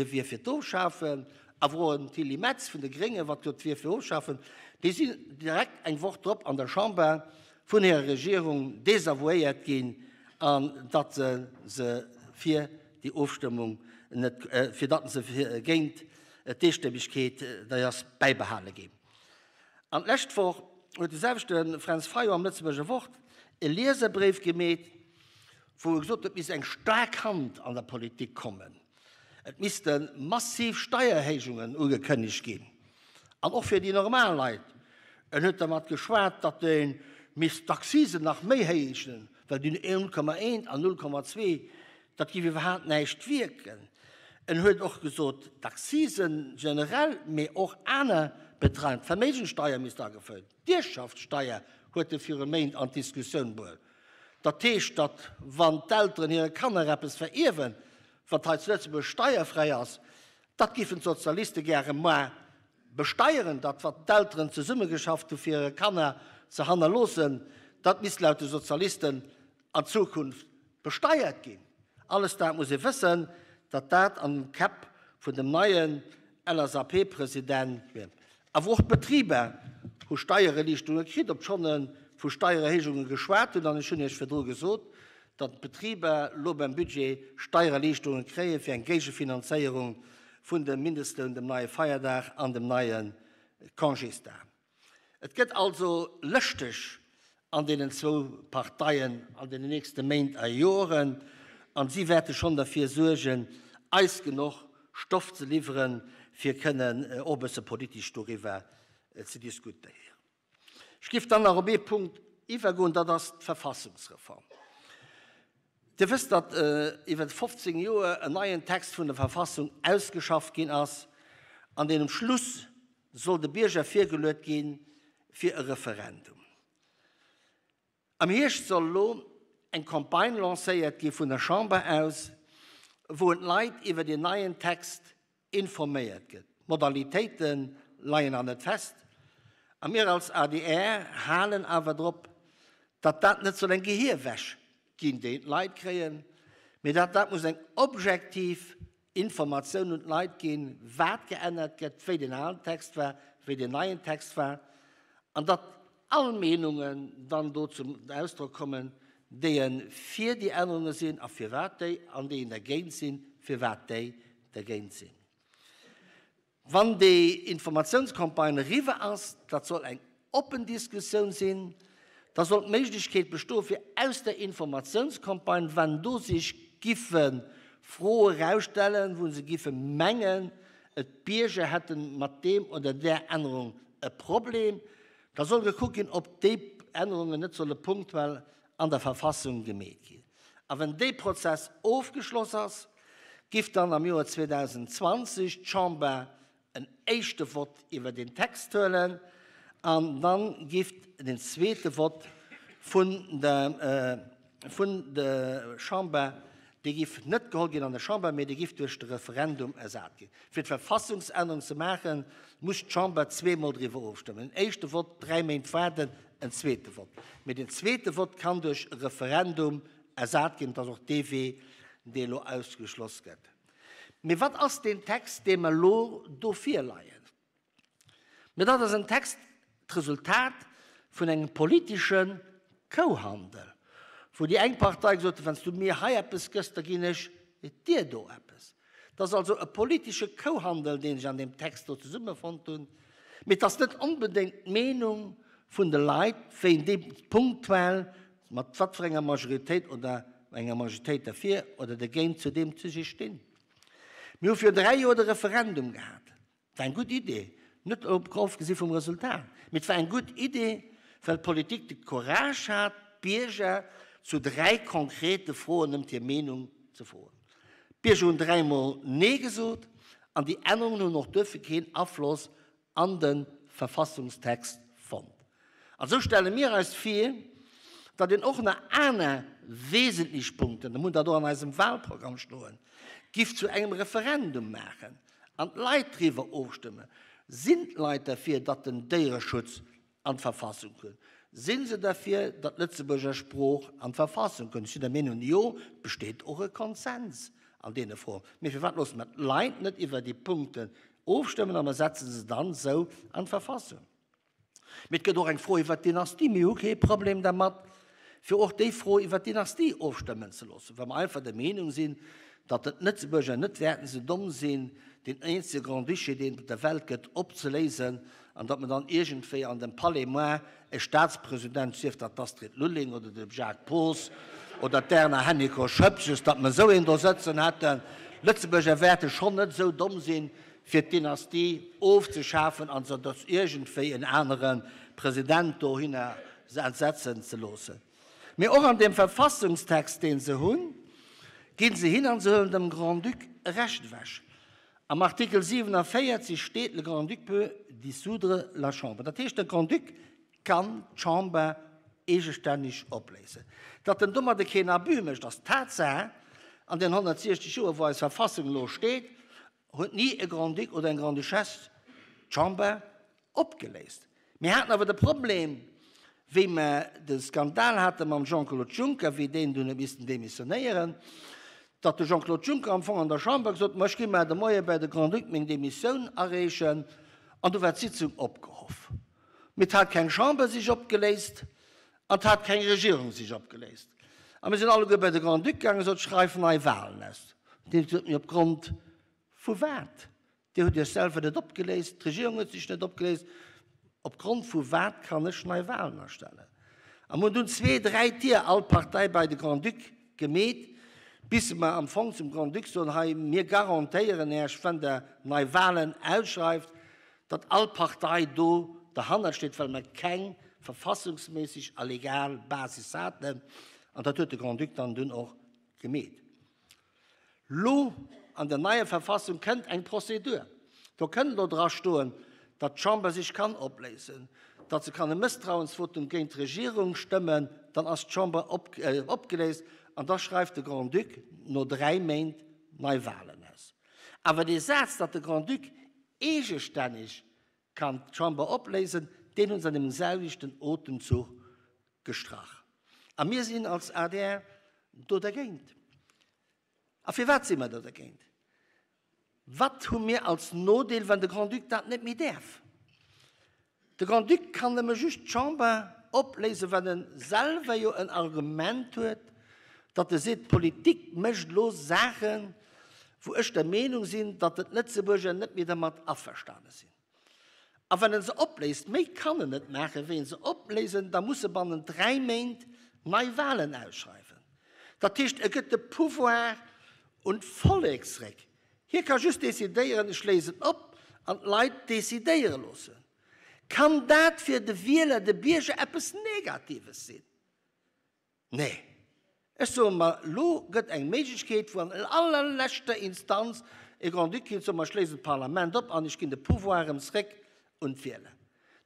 wier fir d'Ofschafen, awer och en Tilly Metz vun de Gréngen, wat gesot wier fir ofschafen, déi sinn direkt eng Woch drop an der Chamber vun hirer Regierung desavouéiert ginn, an datt se se fir déi Ofstëmmung net, fir datt se géint D'Eestëmmegkeet, déi ass bäibehale ginn. An d'lescht Woch huet de selwechte Fränz Fayot am Lëtzebuerger Wort e Lieserbréif gemeet, wou e gesot huet, et misst eng staark Hand an der Politik kommen, et misste massiv Steiererhéijungen ugekënnegt ginn, an och fir déi normal Leit. En huet dermat geschwat, datt ee misst d'Accisen nach méi héijen, well déi 0,1 an 0,2 Dat géif iwwerhaapt näischt wierken. En huet och gesot, d'Accisen generell, mee och aner Betreien, d'Verméigenssteier misst agefouert, d'Ierfschaftssteier huet e viru Méint an d'Diskussioun bruet. Dat heescht, datt wann d'Elteren hire Kanner eppes verierwen, wat hei zu Lëtzebuerg steierfräi ass, dat géifen d'Sozialiste gäre moar besteieren. Dat wat d'Elteren zesummegeschafft hu fir hire Kanner ze hannerloossen, dat misst laut de Sozialisten an Zukunft besteiert ginn. Alles dat muss ee wëssen, datt dat an den Käpp vun dem neien LSAP-President wier. Awer och d'Betriber hu Steiererliichterunge kritt, obschonn e vu Steiererhéijunge geschwat huet. An ech hunn Iech virdru gesot, datt d'Betriber elo beim Budget Steiererliichterunge kréie fir eng Géigefinanzéierung vun dem Mindestloun, dem neie Feierdag an dem neie Congésdag. Et gëtt also lëschteg an deenen zwou Parteien an deenen nächste Méint a Joren, an si wäerte schonn derfir suergen, eis genuch Stoff ze liwweren, fir kënnen och e bësse politesch doriwwer ze diskutéieren. Ech géif dann nach op ee Punkt iwwergoen, dat ass d'Verfassungsreform. Dir wësst, datt iwwer 15 Joer en neien Text vun der Verfassung ausgeschafft ginn ass, an deen um Schluss soll de Bierger virgeluet gi fir e Referendum. Am Hierscht soll elo eng Campagne lancéiert gi vun der Chamber aus, wou en d'Leit iwwer deen neien Text informéiert gëtt. D'Modalitéite leien nach net fest a mir als adr halen awer drop, datt dat net soll eng Gehierwäsch ginn, déi d'Leit kréien, mee datt dat muss eng objektiv Informatioun un d'Leit ginn, wat geännert gëtt, wéi den alen Text war, wéi den neien Text war, an datt all Meenungen dann do zum Ausdrock kommen. déi e fir déi Ännerunge sinn a firwat déi, an déi en dergéint sinn, firwat déi dergéint sinn. Wann déi Informatiounscampagne eriwwer ass, dat soll eng oppen Diskussioun sinn, da soll d'Méiglechkeet bestoen, fir aus der Informatiounscampagne, wann do sech giffe Froe erausstellen, wou se giffe mengen, et d'Bierger hätte mat deem oder där Ännerung e Problem, da soll gekuckt ginn, ob déi Ännerungen net solle punktuell an der Verfassung gemeet ginn. A wenn dee Prozess ofgeschloss ass, giff dann am Joer 2020 d'Chamber en éischte Vott iwwer deen Text huelen an dann giff den zweete Vott vun der vun der Chamber, dee giff net geholl ginn an der Chamber, mee dee giff duerch de Referendum ersat ginn. Fir d'Verfassungsännerung ze maachen, muss d'Chamber zweemol driwwer ofstëmmen, en éischte Vott, dräi Méint waarden, en zweete Vott. Mee den zweete Vott kann duerch e Referendum ersat ginn. Et ass och dee Wee, dee elo ausgeschloss gëtt. Mee wat ass deen Text, dee mer elo do virleien? Mee dat ass en Text, d'Resultat vun engem politesche Kouhandel, wou déi eng Partei gesot huet, Wann s du mir hei eppes gëss, da ginn ech dir do eppes. Et ass also e politesche Kouhandel, deen sech an deem Text do zesummefonnt hunn. Mee et ass net onbedéngt d'Meenung vun de Leit, wéi een dee punktuell mat wat fir enger Majoritéit oder enger Majoritéit derfir oder dergéint zu deem Sujet stinn. Mir hu virun 3 Joer de Referendum gehat. Et war eng gutt Idee, net ofgesi vum Resultat, mee et war eng gutt Idee, well d'Politik de Courage hat, d'Bierger zu 3 konkrete Froen ëm hir Meenung ze froen. D'Bierger hunn dräimol Nee gesot an déi Ännerungen hunn och duerfir keen Afloss an de Verfassungstext fonnt. An esou stelle mir eis vir, datt een och nach aner wesentlech Punkten, mir hunn dat och an eisem Wahlprogramm stoen, giff zu engem Referendum maachen an d'Leit driwwer ofstëmmen. Sinn d'Leit derfir, datt den Déiereschutz an d'Verfassung kënnt? Sinn se derfir, datt d'Lëtzebuerger Sprooch an d'Verfassung kënnt? Ech sinn der Meenung, jo, et besteet och e Konsens an deene Froen. Mee firwat loosse mer d'Leit net iwwer déi Punkten ofstëmmen a mer setze se dann esou an d'Verfassung? Mee et gëtt och eng Fro iwwert d'Dynastie. Mir hu kee Problem dermat, fir och déi Fro iwwert d'Dynastie ofstëmmen ze loossen, well mer einfach der Meenung sinn, datt d'Lëtzebuerger net wäerten esou domm sinn, deen eenzege Grand-Duché, deen et op der Welt gëtt, opzeléisen an datt mer dann iergendwéi an dem Palais Moin e Statspresident, sief dat d'Astrid Lulling oder de Jacques Poos oder d'Erna Hennicot-Schoepges, datt mer esou een do sëtzen hätten. D'Lëtzebuerger wäerte schonn net esou domm sinn, fir d'Dynastie ofzeschafen an se duerch iergendwéi en anere President dohinner entsetzen ze loossen. Mee och an deem Verfassungstext, dee se hunn, gi se hin an se huelen dem Grand-Duc e Recht ewech. Am Artikel 47 steet, Le Grand-Duc peut dissoudre la Chambre. Dat heescht, de Grand-Duc kann d'Chamber eegestänneg opléisen. Datt en domadde keen Abus mécht, ass Tatsaach. An den 160 Joer, wou eis Verfassung elo steet, huet ni e Grand-Duc oder eng Grande-Duchesse d'Chamber opgeléist. Mir haten awer de Problem, wéi mer de Skandal hate mam Jean-Claude Juncker, wéi deen dunn huet missten demissionéieren, datt de Jean-Claude Juncker am Fong an der Chamber gesot huet, Ma ech gi mar de Moie bei de Grand-Duc meng Demissioun areechen, an du war d'Sitzung opgehoff. Mee et hat keng Chamber sech opgeléist an et hat keng Regierung sech opgeléist. A mir sinn alleguer bei de Grand-Duc gaangen a sot, Schreif nei Wahlen aus. Deen huet gesot, Mee opgrond vu wat? Dir hutt Iech selwer net opgeléist, d'Regierung huet sech net opgeléist. Opgrond vu wat kann ech nei Wahlen astellen? A mir hunn dunn zwee, dräi Tier all Partei bei de Grand-Duc gemeet, bis mer am Fong zum Grand-Duc soen, Hei, mir garantéieren Iech, wann Der nei Wahlen ausschreift, datt all Partei do derhannert steet, well mer keng verfassungsméisseg a legal Basis haten. An dat huet de Grand-Duc dann dunn och gemeet. Lo an der neier Verfassung kënnt eng Prozedur. Do kënnt elo dra stoen, datt d'Chamber sech kann opléisen, datt se kann e Mësstrauensvotum géint d'Regierung stëmmen, dann ass d'Chamber opgeléist an da schreift de Grand-Duc no dräi Méint nei Wahlen aus. Awer dee Saz, datt de Grand-Duc eegestänneg kann d'Chamber opléisen, deen hu se an deem selwechten Otemzuch gestrach. A mir sinn als adr do dergéint. A firwat si mer do dergéint? Wat hu mir als Nodeel, wann de Grand-Duc dat net méi däerf? De Grand-Duc kann nëmme just d'Chamber. opléisen, well en selwer jo en Argument huet, datt e seet, d'Politik mécht elo Saachen, wou ech der Meenung sinn, datt d'Lëtzebuerger net méi dermat averstane sinn. A wann en se opléist, méi kann en net maachen, wéi en se opléisen, da muss e bannent 3 Méint nei Wahlen ausschreiwen. Dat heescht, e gëtt de Pouvoir un d'Vollek zréck. Hie ka just decidéieren, ech léisen op, an d'Leit decidéiere loossen. Kann dat fir de Wieler, de Bierger eppes Negatives sinn? Nee. Ech soe mer, elo gëtt eng Méiglechkeet, wou an allerleschter Instanz e Grand-Duc kéint soen, ma ech léisen d'Parlament op an ech ginn de Pouvoir erëm zréck un d'Wieler.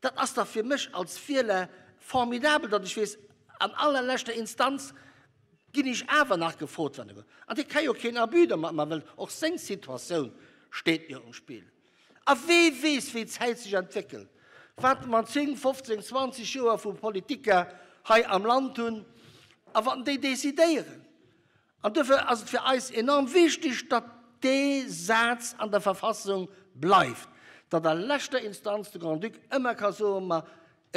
Dat ass dach fir mech als Wieler formidabel, datt ech weess, an allerleschter Instanz ginn ech awer nach gefrot, wann e. An dee ka jo keen Abus domat maachen, well och seng Situatioun steet jo um Spill. A wee weess, wéi d'Zäit sech entwéckelt, wat mer an 10, 15, 20 Joer vu Politiker hei am Land hunn a wat déi decidéieren. An duerfir ass et fir eis enorm wichteg, datt dee Saz an der Verfassung bleift, datt a leschter Instanz de Grand-Duc ëmmer ka soen, Ma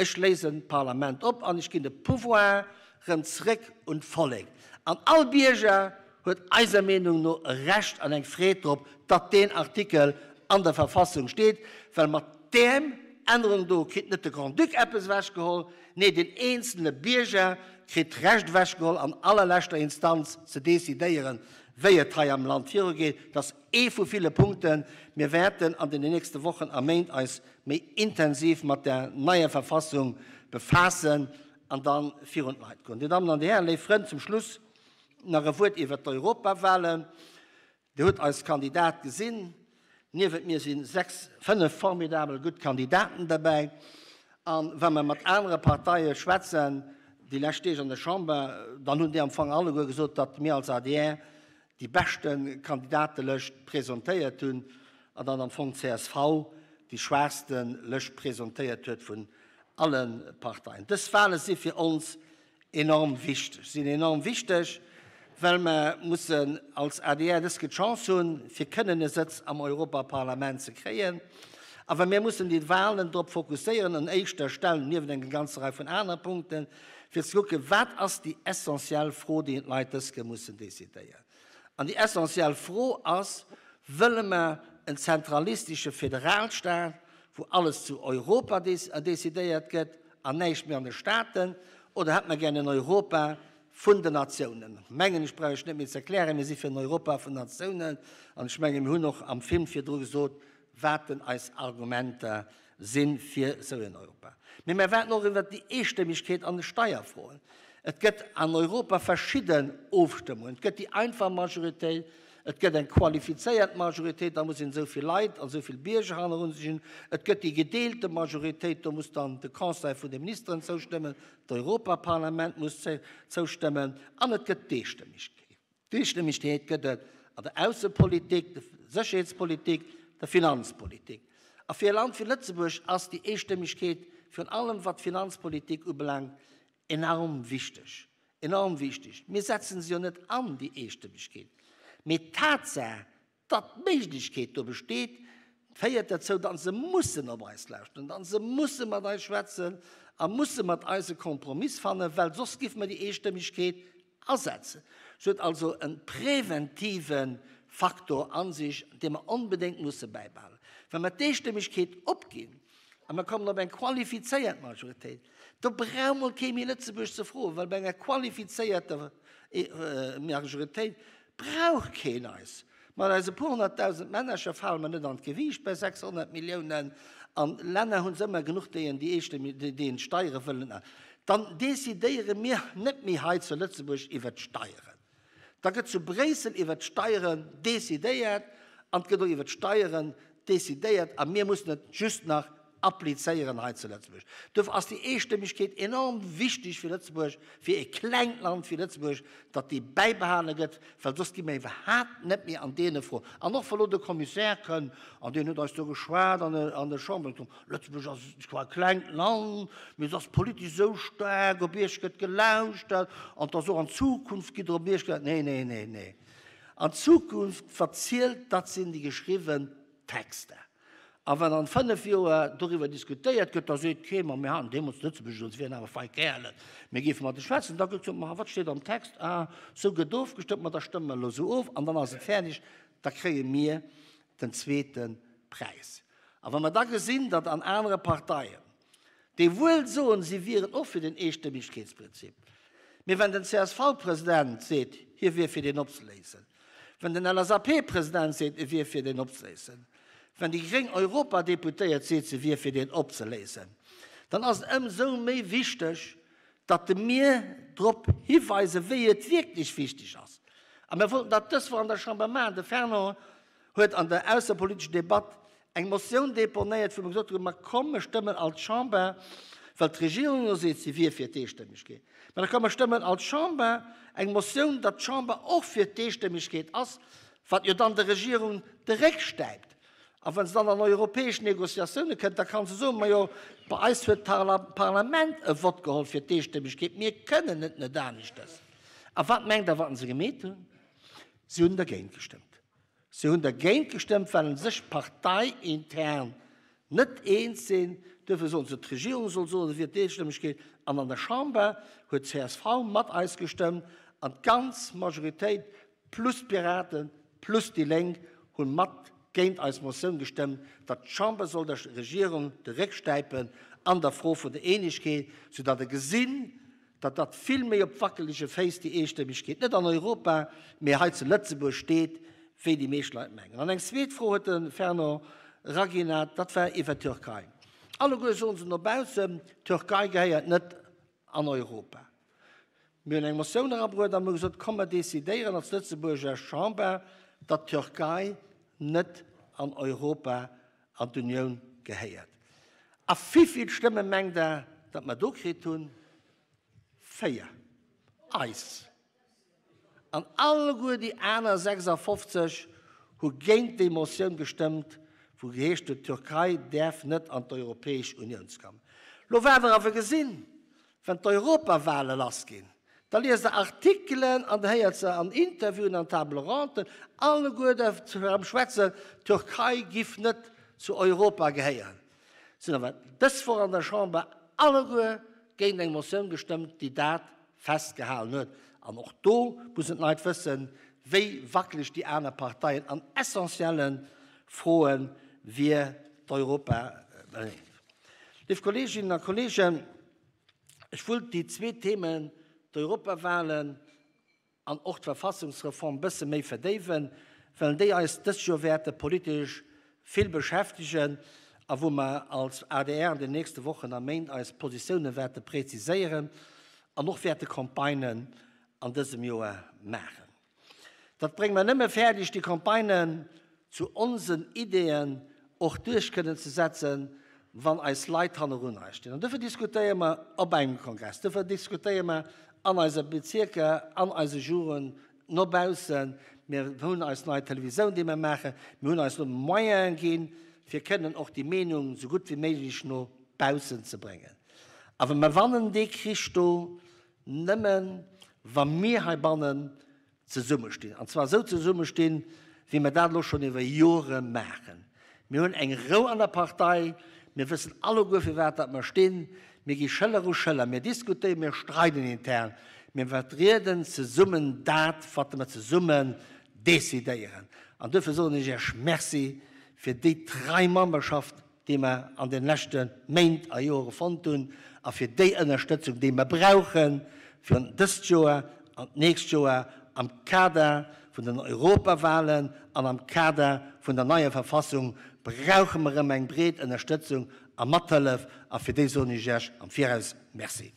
Ech léisen d'Parlament op an ech ginn de Pouvoir rëm zréck un d'Vollek. An all Bierger huet eiser Meenung no e Recht an eng Freed drop, datt deen Artikel an der Verfassung steet, well mat där Ännerung do kritt net de Grand-Duc eppes ewechgeholl, nee den eenzele Bierger kritt d'Recht ewechgeholl an allerleschter Instanz ze decidéieren, wéi et hei am Land virugeet. Dat ass ee vu ville Punkten. Mir wäerten an den nächste Wochen a Méint eis méi intensiv mat der neier Verfassung befaassen an da virun d'Leit goen. Dir Dammen an Dir Hären, léif Frënn, zum Schluss nach e Wuert iwwert d'Europawahlen. Dir hutt eis Kandidat gesinn. Niewent mir si sechs, fënnef formidabel gutt Kandidaten derbäi. A wa mer mat anere Parteie schwätzen, déi lescht Deeg an der Chamber, dann hunn déi am Fong alleguer gesot, datt mir als adr déi beschte Kandidatelëscht presentéiert hunn an datt am Fong csv déi schwaachste Lëscht presentéiert huet vun alle Parteien. Dës Wahle si fir ons enorm wichteg, sinn enorm wichteg, well mer mussen als adr dës Kéier d'Chance hunn, fir kënnen e Sëtz am Europaparlament ze kréien. Awer mir mussen déi Wahlen drop fokusséieren, un éischter Stell, niewent enger ganzer Rei vun anere Punkten, fir ze kucken, wat ass déi essentiell Fro, déi d'Leit dës Kéier mussen decidéieren. An déi essentiell Fro ass, Wëlle mer en zentralistesche Federalstaat, wou alles zu Europa decidéiert gëtt an näischt méi an de Staaten, oder hätte mer gär en Europa vun den Natiounen? Mengen ech, brauch ech net méi ze erklären, mir si fir en Europa vun Natiounen. An ech menge mir hunn och am Film virdru gesot, wat denn eis Argumenter si fir esou een Europa. Mee mir waarden och iwwert déi Eestëmmegkeet an de Steierfroen. Et gëtt an Europa verschidden Ofstëmmungen. Et gëtt déi einfach Majoritéit, et gëtt eng qualifizéiert Majoritéit, da muss een esou vill Leit an esou vill Bierger hannerun sech hunn. Et gëtt déi gedeelte Majoritéit, do muss dann de Conseil vun de Ministeren zoustëmmen, d'Europaparlament muss zoustëmmen an et gëtt d'Eestëmmegkeet. D'Eestëmmegkeet gëtt et an der Aussepolitik, der Sécherheetspolitik, der Finanzpolitik. A fir e Land wéi Lëtzebuerg ass déi Eestëmmegkeet, virun allem wat d'Finanzpolitik ubelaangt, enorm wichteg. Enorm wichteg. Mir setzen se jo net an, déi Eestëmmegkeet, mee d'Tatsaach, Datt d'Méiglechkeet do besteet, féiert derzou, datt se mussen op eis lauschteren, datt se musse mat eis schwätzen a musse mat eis e Kompromiss fannen, well soss géife mer déi Eestëmmegkeet asetzen. Se huet also e preventive Faktor a sech, dee mer onbedéngt musse bäibehalen. Wa mer d'Eestëmmegkeet opginn a mer kommen op eng qualifizéiert Majoritéit, do brauch mol kee méi Lëtzebuerg ze froen, well bei enger qualifizéierter Majoritéit Brauch keen eis. Mat eise puer honnertdausend Männercher fale mer net an d'Gewiicht bei 600 Milliounen. An Länner hu se ëmmer genuch, déi en déi eeschte, déi en d'Steiere wëllen. Dann decidéiere mir net méi hei zu Lëtzebuerg iwwert d'Steieren. Da gëtt zu Bréissel iwwert d'Steieren decidéiert an et gëtt och iwwert d'Steieren decidéiert a mir mussen et just nach applizéieren hei zu Lëtzebuerg. Duerfir ass déi Eestëmmegkeet enorm wichteg fir Lëtzebuerg, fir e klengt Land wéi Lëtzebuerg, datt déi bäibehale gëtt, well soss gi mir iwwerhaapt net méi an deene Froen. An och wa lo de Commissaire kënn, an deen huet eis do geschwat an an der Chamber, Lëtzebuerg ass zwar e klengt Land, mee et ass politesch esou staark, op Iech gëtt gelauschtert an et ass och an Zukunft gitt Der op Iech gelauschtert. Nee, nee, nee, nee. An Zukunft, wat zielt, dat sinn déi geschriwwen Texter. A wann an 5 Joer doriwwer diskutéiert gëtt, da seet kee, ma mir haten deemools Lëtzebuerg gesot, se wieren awer fei Kärelen, mir géife mat de schwätzen. Da gëtt gesot, ma wat steet am Text? Ah, sou gëtt ofgestëmmt, ma da stëmme mer elo sou of an dann ass et fäerdeg, da kréie mir den zweete Präis. A wa mer da gesinn, datt an anere Parteien, déi wuel soen, si wieren och fir den Eestëmmegkeetsprinzip, mee wenn den CSV-President seet, hie wier fir deen opzeléisen, wenn den LSAP-President seet, e wier fir deen opzeléisen, wenn déi gréng Europadeputéiert seet, se wier fir deen opzeléisen, dann ass et ëmsou méi wichteg, datt mir drop hiweisen, wéi et wierklech wichteg ass. A mir wollten dat dës Woch an der Chamber maachen. De Fernand huet an der aussepolitescher Debatt eng Motioun deponéiert, wou mer gesot hunn, Ma komm, mer stëmmen als Chamber, well d'Regierung jo seet, si wier fir d'Eestëmmegkeet, mä da komm, mer stëmmen als Chamber eng Motioun, datt d'Chamber och fir d'Eestëmmegkeet ass, wat jo dann der Regierung de Réck stäipt. A wa se dann an europäesch Négociatioune kënnt, da ka se soen, Majo, bei eis huet d'Parlament e Vott geholl fir d'Eestëmmegkeet, mir kënnen et net aneschtes. A wat mengt Der, wat se gemeet hunn? Si hunn dergéint gestëmmt. Si hunn dergéint gestëmmt, well se sech parteiintern net eens sinn. Duerfir soen se, d'Regierung soll soen, se wier d'Eestëmmegkeet. An an der Chamber huet csv mat eis gestëmmt an d'ganz Majoritéit plus d'Piraten plus déi Lénk hu mat géint eis Motioun gestëmmt, datt d'Chamber soll der Regierung de Réck stäipen an der Fro vun der Eenegkeet, soudatt e gesinn, datt dat vill méi op wackelege Féiss, déi Eestëmmegkeet, net an Europa, mee hei zu Lëtzebuerg steet, wéi déi meescht Leit mengen. An eng zweet Fro huet de Fernand Raginat, dat war iwwer d'Türkei. Alleguer soen se no baussen, d'Türkei gehéiert net an Europa. Mir hunn eng Motioun erabruet a mir hu gesot, komm mer decidéieren als Lëtzebuerger Chamber, datt d'Türkei net an Europa, an d'Unioun gehéiert. A wivill Stëmme mengt Der, datt mer do kritt hunn? 4. Eis. An alleguer déi aner 56 hu géint déi Motioun gestëmmt, wou geheescht huet, d'Türkei däerf net an d'Europäesch Uniouns kommen. Lo waart Der awer gesinn, Wann d'Europawale lass ginn, da liest Der Artikelen an der héiert se an Interviewen an Table Ronden alleguer derëm schwätzen, d'Türkei giff net zu Europa gehéieren. Sinn awer dës Woch an der Chamber alleguer géint eng Motioun gestëmmt, déi dat festgehalen huet. An och do mussen d'Leit wëssen, wéi wackeleg déi aner Parteien an essentielle Froe wier d'Europa. Léif Kolleeginnen a Kolleegen, ech wullt déi zwee Themen, d'Europawahlen an och d'Verfassungsreform, e bësse méi verdéiwen, well déi eis dëst Joer wäerte politesch vill beschäftegen a wou mer als adr an den nächste Wochen a Méint eis Positiounen wäerte präziséieren an och wäerte Campagnen an dësem Joer maachen. Dat brénge mer nëmme fäerdeg, déi Campagnen zu onsen Ideeën och duerch kënnen ze setzen, wann eis Leit hannerun eis stinn. An dofir diskutéiere mer op engem Kongress, dofir diskutéiere mer an eise Bezierker, an eise Juren no baussen. Mir hunn eis nei Televisoun, déi mer maachen. Mir hunn eis elo Moyene ginn, fir kënnen och déi Meenung esou gutt wéi méiglech no baussen ze bréngen. Awer mer wannen dee Krich do Nëmmen wa mir heibannen zesummestinn, an zwar esou zesummestinn, wéi mer dat elo schonn iwwer Jore maachen. Mir hunn eng Rou an der Partei, mir wëssen alleguer firwat datt mer stinn, mir gi Schëller u Schëller, mir diskutéieren, mir streiden intern, mir vertrieden zesummen dat, wat mer zesummen decidéieren. An duerfir soen ech Iech Merci fir déi trei Memberschaft, déi mer an den leschte Méint a Jore fonnt hunn, a fir déi Ënnerstëtzung, déi mer brauche fir dëst Joer an d'nächst Joer am Kader vun den Europawahlen an am Kader vun der neier Verfassung, brauche mer erëm eng breet Ënnerstëtzung a Mathëllef, a fir déi soen ech Iech am Viraus Merci.